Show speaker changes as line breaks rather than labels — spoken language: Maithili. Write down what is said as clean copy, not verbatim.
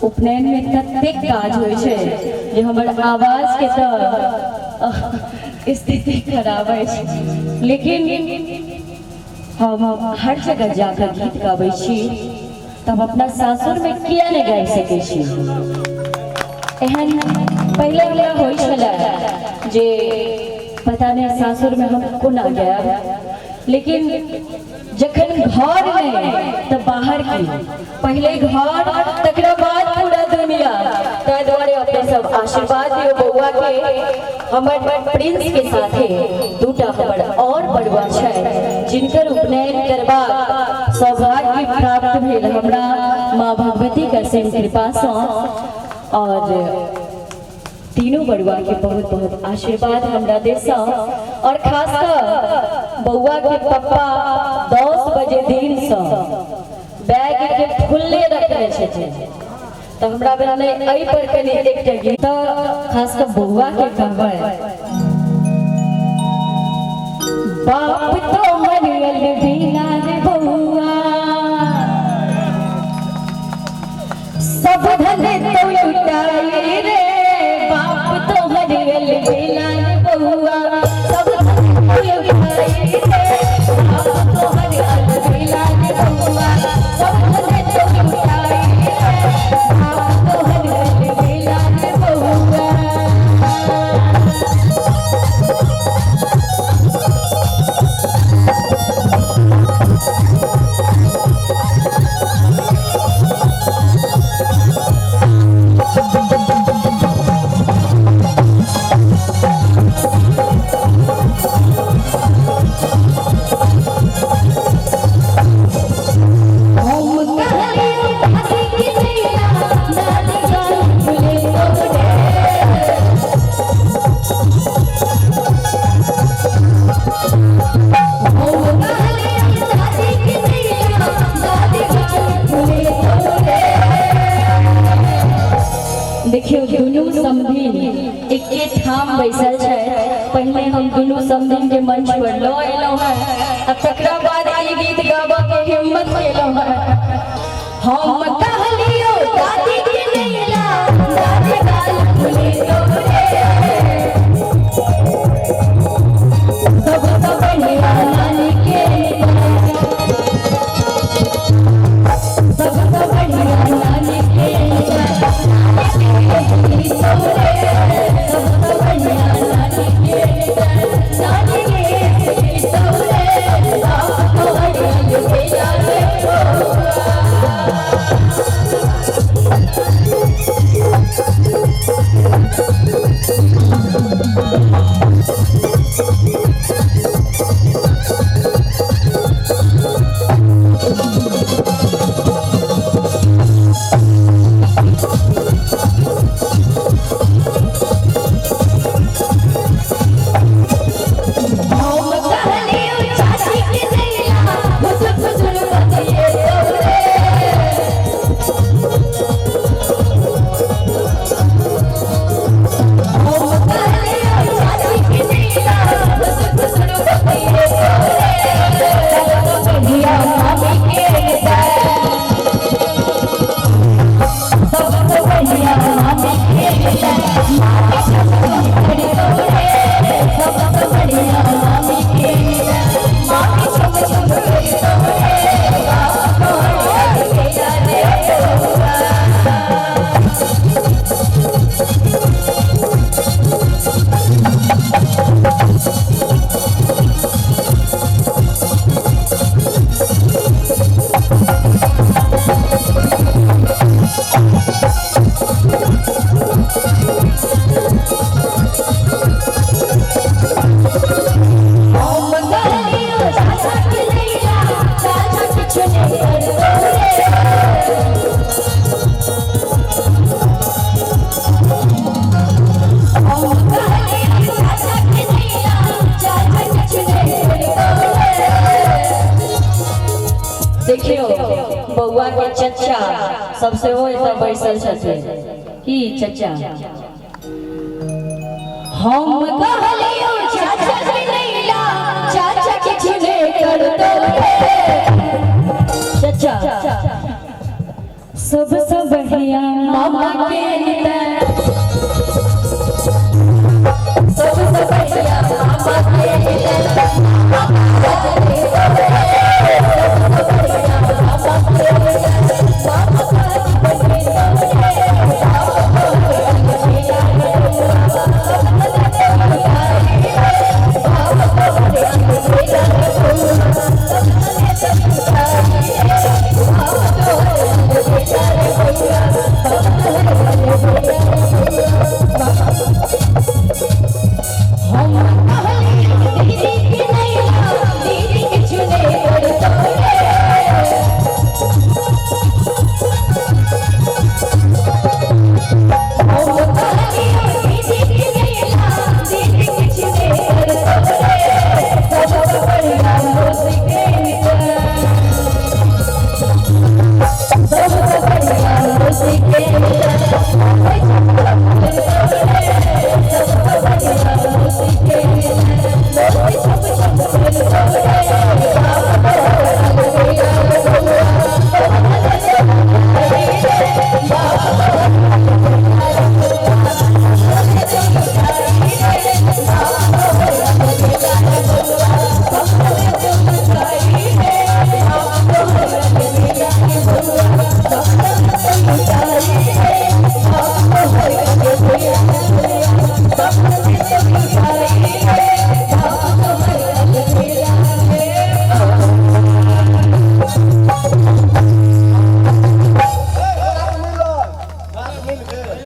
उपनयन में ततेक काज होइ छै जे हमर आवाज के तऽ स्थिति खराब अछि, लेकिन हम हर जगह जाकर गीत गाबै छी तऽ हम अपना सासुर में किया नहि गाबि सकै छी। एहन पहिले हमरा होइ छलै जे पता नहि सासुर में हम कोना गायब, लेकिन जखन घर नहि तऽ बाहर की, पहिले घर तकरा बाद पूरा दुनिया। ताहि दुआरे अपने सब आशीर्वाद दियौ बौआ के। हमर प्रिंस के साथे दूटा हमर और बड़ुआ छै जिनकर उपनयन करबाक सौभाग्य प्राप्त भेल हमरा माँ भगवती के असीम कृपा सँ, और तीनों बड़ुआ के बहुत बहुत आशीर्वाद हमरा देश। और खास कर बउआ के पप्पा 10 बजे दिन से बैग के खुले रखने छथिन, तो हमरा भेल नहि एहि पर कनि एकटा गीत खास कर बउआ के कहबै। बाप तो मरल बिना रे बउआ, सब धन तो लुटाई रे, बाप तो मरल बिना रे बउआ, सब धन तो लुटाई रे, बाप तो मरल बिना रे बउआ, सब धन तो लुटाई रे, बाप तो मरल बिना रे बउआ। हम कहलियो दादी के नैना, दादी गाल फुले तोरे। हम कहलियो दादी के नैना, दादी गाल फुले तोरे। देखियो दुनू समधिन एके ठाम बैसल छै। पहले हम दुनू समधिन के मंच पर लऽ एलहुँ हैं आ तकरा बाद ई गीत गाबऽ के हिम्मत केलहुँ हैं। हम कहलियो दादी के नैना, दादी गाल फुले तोरे, सब तो बढ़िया नानी के, सब तो बढ़िया नानी के, नानी के तोरे, सब तो बढ़िया नानी के, नानी के तोरे, बाप तो हरियल बेला रे बउआ। हम कहलियो चाची के नैना, फुसुर फुसुर बतिये तोरे। हम कहलियो चाची के नैना, फुसुर फुसुर बतिये तोरे, सब तो बढ़िया मामी के, सब तो बढ़िया मामी के, मामी छम तोरे, सब तो बढ़िया मामी के, मामी छम छम तोरे, बाप तो हरियल बेला रे बउआ। हम कहलियो चाचा के नैना, चाचा किछु नहि करतो रे। हम कहलियो चाचा के नैना, चाचा किछु नहि करतो रे। देखियो बउआ के चचा सबसे हो एतऽ बैसल छथिन की चचा। हम कहलियो चाचा के नैना, चाचा किछु नहि करतो रे। चचा सबसँ बढ़िया मामा के नित।
सबसँ बढ़िया मामा के नित। सबसँ बढ़िया मामा के नित।